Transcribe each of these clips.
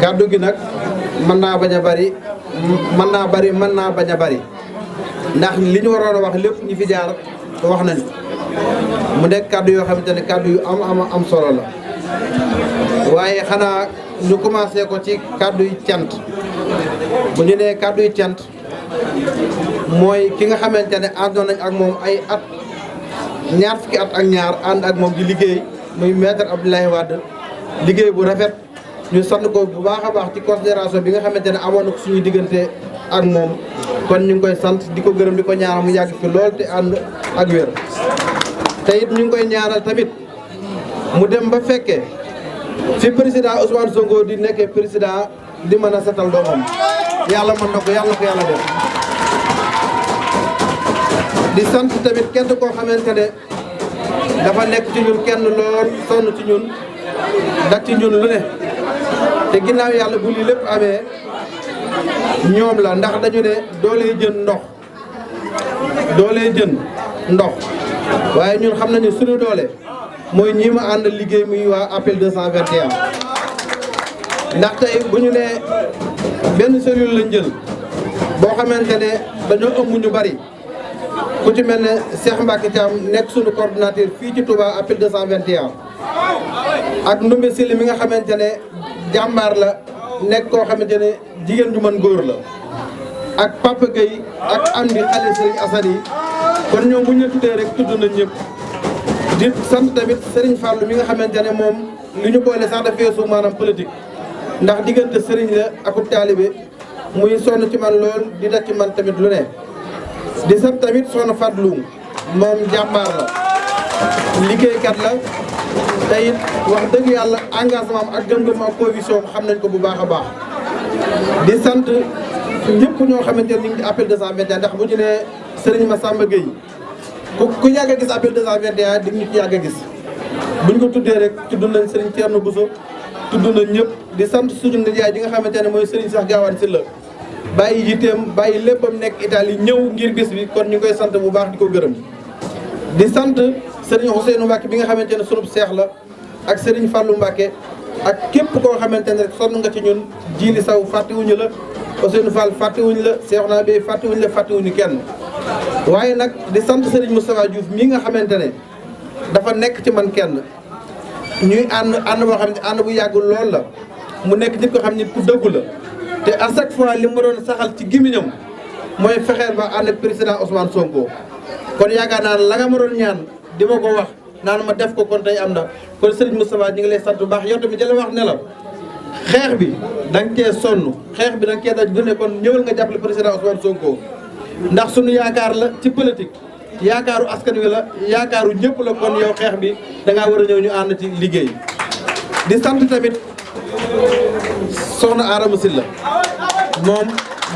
kàddu gi nag mën naa bañ a bari mën naa bari mën naa bañ a bari ndax li ñu waroon a wax lépp ñi fi jaar wax nañu mu nekk kàddu yoo xamante ne kàddu yu am solo la waaye xanaa ñu commencé ko ci kàddu yu cant bu ñu nee kàddu yu cant mooy ki nga xamante ne àndoon nañ ak moom ay at ñaar fukki at ak ñaar ànd ak moom di liggéey muy maître Abdoulaye Wade liggéey bu rafet ñu sant ko bu baax a baax ci considération bi nga xamante ne amoon na ko suñuy diggante ak moom kon ñu ngi koy sant di ko gërëm di ko ñaanal mu yàgg fi lool te ànd ak wér te it ñu ngi koy ñaanal tamit mu dem ba fekkee fi président Ousmane Sonko di nekkee président di mën a setal doomam yàlla mën na ko yàlla ko yàlla def di sant tamit kenn koo xamante ne dafa nekk ci ñun kenn lool sonn ci ñun dak ci ñun lu ne te ginnaaw yàlla bu lii lépp amee ñoom la ndax dañu ne doolee jën ndox waaye ñun xam nañu suñu doole mooy ñii ma ànd liggéey muy waa appel 221 ndax tey bu ñu nee benn cellule lañ jël boo xamante ne dañoo ëmb ñu bari ku ci mel ne Cheikh Mbacke Thiam nekk suñu coordinateur fii ci Touba appel 221 ak Ndumbe Sili mi nga xamante ne jàmbaar la nekk koo xamante ne jigéen ju mën góor la ak Papa Gueye ak Amdi xale Serigne Assane yi kon ñoom bu ñu tuddee rek tudd nañ ñëpp di sant tamit Serigne Fallou mi nga xamante ne moom li ñu boole sax dafee su maanaam politique ndax diggante Serigne la akub taalibe muy sonn ci man lool di daj ci man tamit lu ne di sant tamit soxna Fadlou moom jàmbaar la liggéeykat la te it wax dëgg yàlla engagement ak gëm-gëm ak conviction xam nañ ko bu baax a baax di sant ñëpp ñoo xamante ne ñu ngi ci appel 221 ndax bu ñu nee Serigne Massamba Gueye ku yàgg a gis appel 221 di ñu ci yàgg a gis buñ ko tuddee rek tudd nañ Serigne Thierno Bousso tudd nañ ñëpp di sant suñu nijaay ji nga xamante ne mooy Serigne Cheikh Gawane Sylla bàyyi yitteem bàyyi léppam nekk Italie ñëw ngir bis bi kon ñu koy sant bu baax di ko gërëm di sant Serigne Ousseynou Mbacke bi nga xamante ne sunub seex la ak Serigne Fallou Mbacke ak képp koo xamante ne rek sonn nga ci ñun Jili Saw fàttewuñu la Ousseynou Fall fàttewuñu la Cheikhouna Bey fàttewuñu kenn waaye nag di sant Serigne Moustapha Diouf mii nga xamante ne dafa nekk ci man kenn ñuy ànd boo xam ne ànd bu yàggul lool la mu nekk nit ko xam ne ku dëggu la te à chaque fois li ma doon saxal ci gémmiñam mooy fexeel ba ànd ak président Ousmane Sonko kon yaakaar naa ne la nga ma doon ñaan di ma ko wax naan ma def ko kon tey am na kon Serigne Moustapha ñu ngi lay sant bu baax yow tamit jëla wax ne la xeex bi da nga cee sonn xeex bi da nga cee daj gune kon ñëwal nga jàppale président Ousmane Sonko ndax suñu yaakaar la ci politique yaakaaru askan wi la yaakaaru ñëpp la kon yow xeex bi da ngaa war a ñëw ñu ànd ci liggéey di sant tamit soxna Adama Sylla moom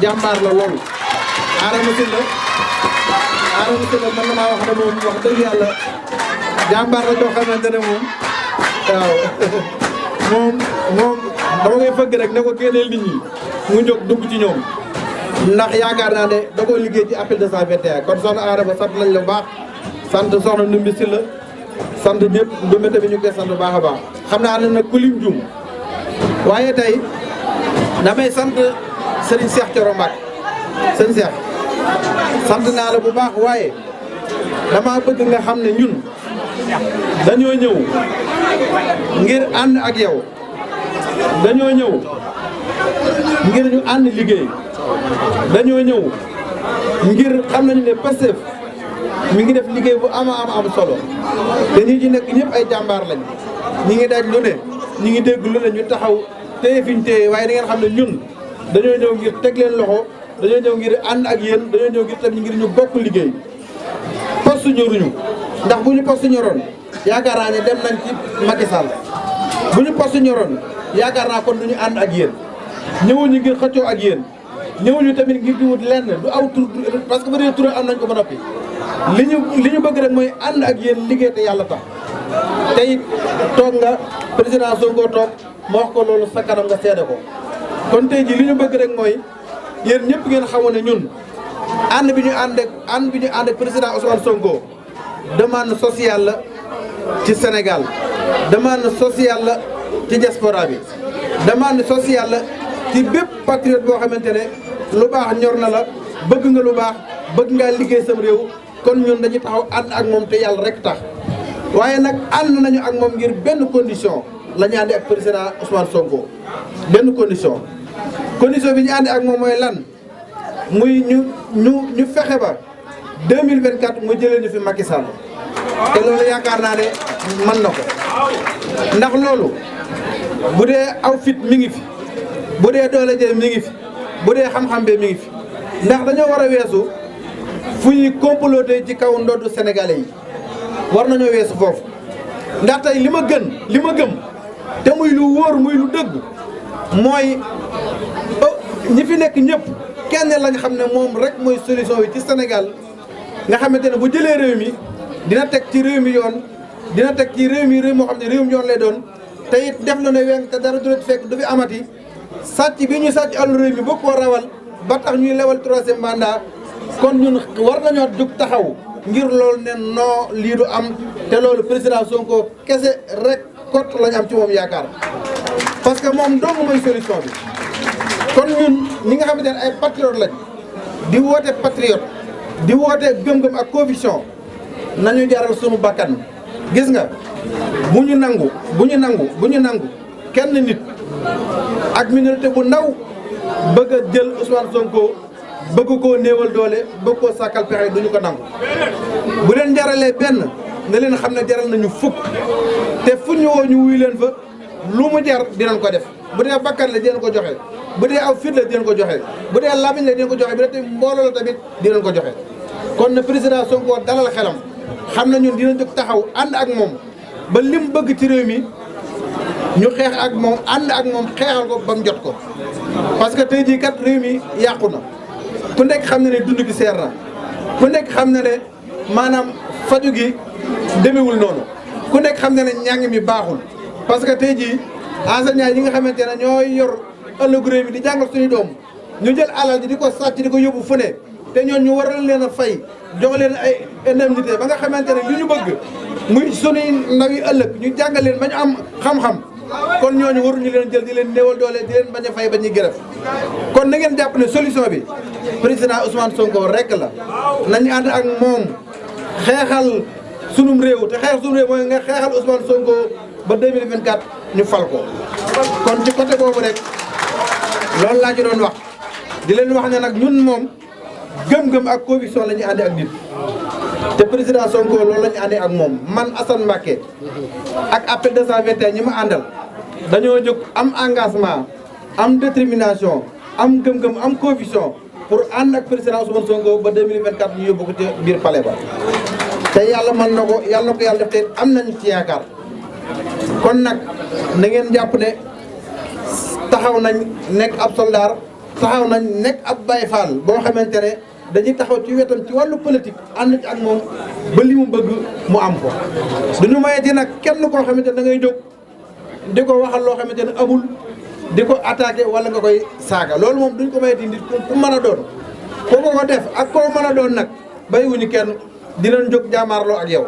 jàmbaar la loolu Adama Sylla mën na maa wax ne moom wax dëgg yàlla jàmbaar la joo xamante ne moom waaw moom dama ngay fëgg rek ne ko génneel nit ñi mu jóg dugg ci ñoom ndax yaakaar naa ne da koo liggéey ci appel 221 kon soxna Adama sant nañ la bu baax sant soxna Ndumbi Sylla sant ñëpp Ndumbi tamit ñu koy sant bu baax a baax xam naa ne nag ku lim jum waaye tey damay sant Serigne Cheikh Thioro Mbacke sëñ Cheikh sant naa la bu baax waaye dama bëgg nga xam ne ñun dañoo ñëw ngir ànd ak yow dañoo ñëw ngir ñu ànd liggéey dañoo ñëw ngir xam nañu ne Pastef mi ngi def liggéey bu am solo te ñi ci nekk ñëpp ay jàmbaar lañ ñi ngi daj lu ne ñi ngi dégg lu ne ñu taxaw téye fi ñu téye waaye da ngeen xam ne ñun dañoo ñëw ngir teg leen loxo dañoo ñëw ngir ànd ak yéen dañoo ñëw ngir tamit ngir ñu bokk liggéey poste ñoruñu ndax bu ñu poste ñoroon yaakaar naa ne dem nañ ci Macky Sall bu ñu poste ñoroon yaakaar naa kon duñu ànd ak yéen ñëwuñu ngir xëccoo ak yéen ñëwuñu tamit ngir di wut lenn du aw tur parce que ba dee tur am nañ ko ba noppi li ñu bëgg rek mooy ànd ak yéen liggéey te yàlla tax tey toog nga président Sonko toog ma wax ko loolu sa kanam nga seede ko kon tey ji li ñu bëgg rek mooy yéen ñëpp ngeen xamoon ne ñun ànd bi ñu ànd ak président Ousmane Sonko demande sociale la ci Sénégal demande sociale la ci diaspora bi demande sociale la ci bépp patriote boo xamante ne lu baax ñor na la bëgg nga lu baax bëgg ngaa liggéey sam réew kon ñun dañuy taxaw ànd ak moom te yàlla rek tax waaye nag ànd nañu ak moom ngir benn condition la ñu àndi ak président Ousmane Sonko benn condition bi ñu àndi ak moom mooy lan muy ñu fexe ba 2024 mu jëlee ñu fi Macky Sall te loolu yaakaar naa ne mën na ko ndax loolu bu dee aw fit mi ngi fi bu dee doole jee mi ngi fi bu dee xam-xam bee mi ngi fi ndax dañoo war a weesu fu ñuy comploter ci kaw ndoddu sénégalais yi war nañoo weesu foofu ndax tey li ma gëm te muy lu wóor muy lu dëgg mooy ñi fi nekk ñëpp kenn lañ xam ne moom rek mooy solution bi ci Sénégal nga xamante ne bu jëlee réew mi dina teg ci réew mi yoon dina teg ci réew moo xam ne réewum yoon lay doon te it def la ne weng te dara du la fekk du fi amati sàcc bi ñu sàcc àllu réew mi ba koo rawal ba tax ñuy lewal 3e mandat kon ñun war nañoo jug taxaw ngir loolu ne non lii du am te loolu président Sonko kese rek kot lañu am ci moom yaakaar parce que moom dong mooy solution bi kon ñun ñi nga xamante ne ay patriote lañ di woote patriote di woote gëm-gëm ak conviction nañu jaral sunu bakkan gis nga bu ñu nangu kenn nit ak minorité bu ndaw bëgg a jël Ousmane Sonko bëgg koo néewal doole bëgg koo sàkkal pexe duñu ko nangu bu leen jaralee benn ne leen xam ne jaral nañu fukk te fu ñu woo ñu wuy leen fa lu mu jar dinañ ko def bu dee bakkan la dinañ ko joxe bu dee aw fit la dinañ ko joxe bu dee lamiñ la dinañ ko joxe bu dee tamit mbooloo la tamit dinañ ko joxe kon na président Sonko dalal xelam xam na ñun dinañ jóg taxaw ànd ak moom ba lim bëgg ci réew mi ñu xeex ak moom ànd ak moom xeexal ko ba mu jot ko parce que tey jii kat réew mi yàqu na ku nekk xam na ne dund gi seer na ku nekk xam na ne maanaam faju gi demewul noonu ku nekk xam na ne njàng mi baaxul parce que tey jii enseignants yi nga xamante ne ñooy yor ëllëgu réew mi di jàngal suñu doom ñu jël alal ji di ko sàcc di ko yóbbu fu ne te ñoon ñu waral leen a fay jox leen ay indemnité ba nga xamante ne li ñu bëgg muy suñuy ndaw yi ëllëg ñu jàngal leen ba ñu am xam-xam kon ñooñu waruñu leen jël di leen néewal doole di leen bañ a fay ba ñuy gërëf kon na ngeen jàpp ne solution bi président Ousmane Sonko rek la nañu ànd ak moom xeexal sunum réew te xeex sunum réew mooy nga xeexal Ousmane Sonko ba 2024 ñu fal ko kon ci côté boobu rek loolu laa ci doon wax di leen wax ne nag ñun moom gëm-gëm ak conviction la ñuy àndee ak nit te président Sonko loolu la ñu àndee ak moom man Assane Mbacké ak appel 221 ñi ma àndal dañoo jóg am engagement am détermination am gëm-gëm am conviction pour ànd ak président Ousmane Sonko ba 2024 ñu yóbbu ko ci biir palais ba te yàlla mën na ko yàlla def te am nañu ci yaakaar kon nag na ngeen jàpp ne taxaw nañ nekk ab soldat taxaw nañ nekk ab Baye Fall boo xamante ne dañuy taxaw ci wetam ci wàllu politique ànd ci ak moom ba li mu bëgg mu am ko duñu mayeti nag kenn koo xamante ne da ngay jóg di ko waxal loo xamante ne amul di ko attaqué wala nga koy saaga loolu moom duñ ko mayeti nit ku mën a doon koo ko def ak koo mën a doon nag bàyyiwuñu kenn dinañ jóg jaamaarloo ak yow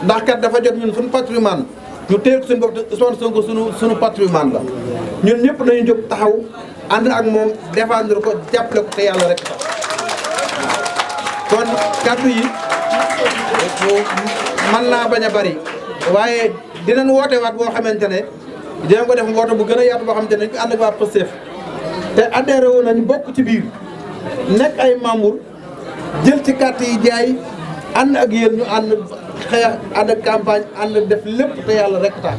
ndax kat dafa jot ñun suñu patrimoine ñu téye suñu bopp Ousmane Sonko suñu patrimoine la ñun ñëpp nañu jóg taxaw ànd ak moom défendre ko jàppale ko te yàlla rek tax kon kàddu yi mën naa bañ a bari waaye dinañ woote waat boo xamante ne dinañ ko def woote bu gën a yaatu boo xamante ne dañ ko ànd ak waa Pastef te adhéré wu nañ bokk ci biir nekk ay membre jël ci carte yi jaay ànd ak yéen ñu ànd xeex ànd ak campagne ànd def lépp te yàlla rek tax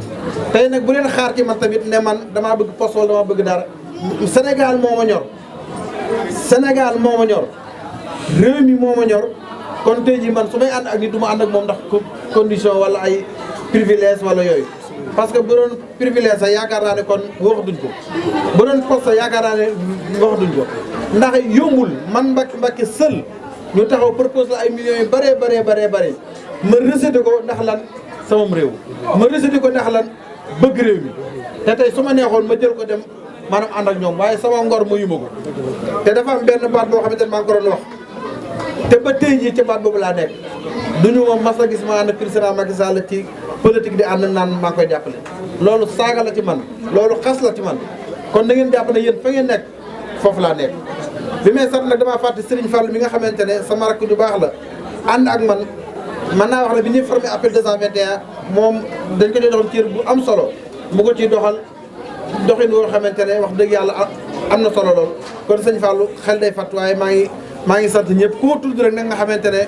tey nag bu leen xaar ci man tamit ne man damaa bëgg poste wala damaa bëgg dara Sénégal moo ma ñor Sénégal moo ma ñor réew mi moo ma ñor kon tey jii man su may ànd ak nit du ma ànd ak moom ndax condition wala ay privilège wala yooyu parce que bu doon privilège sax yaakaar naa ne kon waxatuñ ko bu doon poste sax yaakaar naa ne waxatuñ ko ndax yombul man Mbacké seul ñu taxaw propose la ay millions yu bëree ma rejeté ko ndax lan samam réew ma rejeté ko ndax lan bëgg réew mi te tey su ma neexoon ma jël ko dem maanaam ànd ak ñoom waaye sama ngor ma yuma ko te dafa am benn baat boo xamante ne maa ngi ko doon wax te ba tey jii ci baat boobu laa nekk duñu ma mas a gis ma ànd ak président Macky Sall ci politique di ànd naan maa ngi koy jàppale loolu saaga la ci man loolu xas la ci man kon da ngeen jàpp ne yéen fa ngeen nekk foofu laa nekk bi may sant nag damaa fàtte Serigne Fall mi nga xamante ne sama rakk ju baax la ànd ak man mën naa wax ne bi ñuy formé appel 221 moom dañ ko joxoon cër bu am solo mu ko ciy doxal doxin woo xamante ne wax dëgg yàlla am na solo lool kon sëñ Fallou xel day fàtt waaye maa ngi sant ñëpp ku ma tudd rek nag nga xamante ne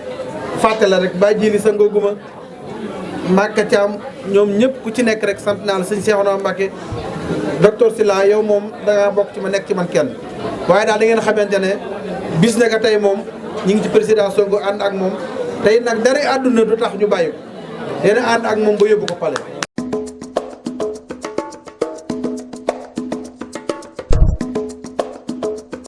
fàtte la rek bàyyi jili sa ngooguma Maka Thiam ñoom ñëpp ku ci nekk rek sant naa la sëñ Cheikhouna Mbacké docteur Sylla yow moom da ngaa bokk ci ma nekk ci man kenn waaye daal da ngeen xamante ne bis ne ka tey moom ñu ngi ci président Sonko ànd ak moom tey nag dara àdduna du tax ñu bàyyi ko dina ànd ak moom ba yóbbu ko pale